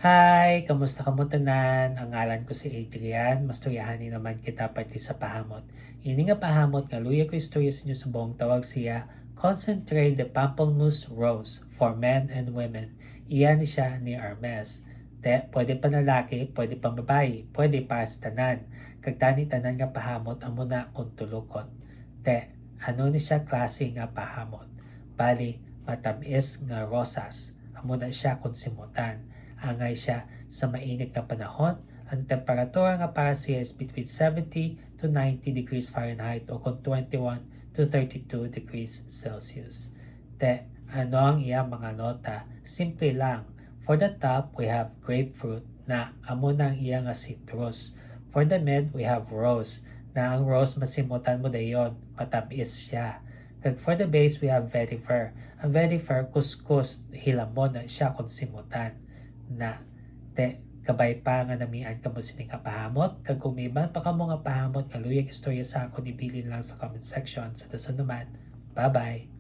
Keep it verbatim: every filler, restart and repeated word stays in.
Hi! Kamusta kamo tanan? Ang ngalan ko si Adrian. Mastoryahanay naman kita parte sa pahamot. Ini nga pahamot nga luyag ko istorya sa inyo subong tawag siya Concentré de Pamplemousse Rose for Men and Women. Iya ni siya ni Hermes. Te, pwede panlalaki, pwede pambabayi, pwede para sa tanan. Kag tani tanan nga pahamot amo na kung tulukon. Te, ano ni siya klase nga pahamot? Bali, matam-is nga rosas. Amo na siya kung simutan. Angay siya sa mainit nga panahon, ang temperatura nga para siya is between seventy to ninety degrees Fahrenheit o kung twenty-one to thirty-two degrees Celsius. Te, ano ang iyang mga nota? Simple lang. For the top, we have grapefruit na amo na ang iya nga citrus. For the mid, we have rose na ang rose masimutan mo dayon, matam-is siya. Kag for the base, we have vetiver. Ang vetiver, kuskus, hilamon na siya kung simutan na. Te, kabay pa nga namian kamo sini nga pahamot, kag kung may iban pa kamo nga pahamot nga luyag istorya sa akon, ibilin lang sa comment section. Sa dason naman, bye-bye!